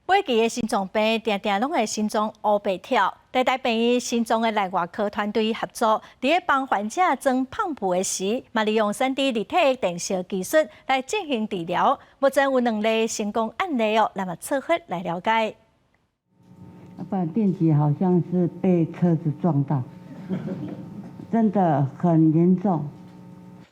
尾期的心臟病，定定攏會心臟烏白跳。台大病院心臟的內外科團隊合作，佇咧幫患者裝泵浦的時，嘛利用3D 立體電燒技術來進行治療。目前有兩例成功案例哦，咱嘛做伙來了解。不然電擊好像是被車子撞到，真的很嚴重。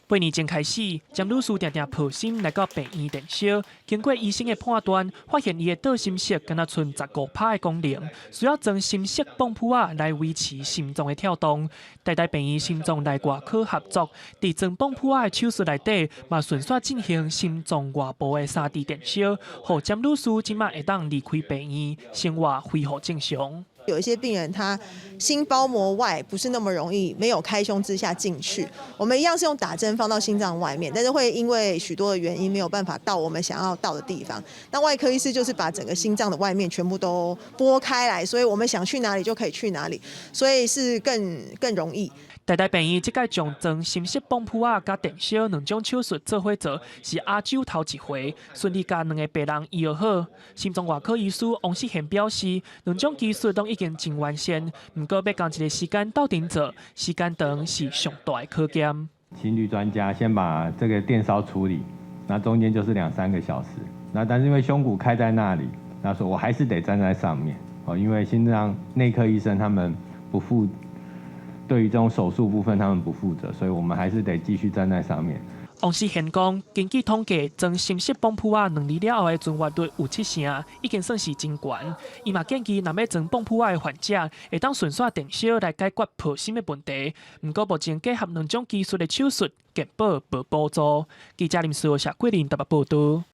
8年前開始，詹女士定定抱心來到病院電燒，經過醫生的判斷，發現伊的左心室敢若賰15%的功能，需要裝心室泵浦仔來維持心臟的跳動。台大病院心臟內外科合作，佇裝泵浦仔的手術內底，嘛順紲進行心臟外部的3D 電燒，予詹女士這馬會當離開病院，生活恢復正常。有一些病人，他心包膜外不是那麼容易，沒有開胸之下進去。我們一樣是用打針放到心臟外面，但是會因為許多的原因沒有辦法到我們想要到的地方。那外科醫師就是把整個心臟的外面全部都剝開來，所以我們想去哪裡就可以去哪裡，所以是更容易。台大病院這擺將裝心室泵浦仔佮電燒兩種手術做伙做，是亞洲頭一回，順利共兩个病人醫好。心臟外科醫師王世賢表示，兩種技術攏已經真完善，毋過欲仝一个時間鬥陣做，時間長是上大的考驗。心律專家先把這個電燒處理，那中間就是兩三個小時。那但是因為胸骨開在那裡，那說我還是得站在上面哦，因為心臟內科醫生他們不負。對於這種手術部分，他們不負責，所以我們還是得繼續站在上面。王世賢講，根據統計，裝心室泵浦仔兩年了後的存活率有七成，已經算是真懸。伊嘛建議，若欲裝泵浦仔的患者，會當順紲電燒來解決抱心的問題。毋過目前結合兩種技術的手術，健保無補助。記者林思豪、謝桂林台北報導。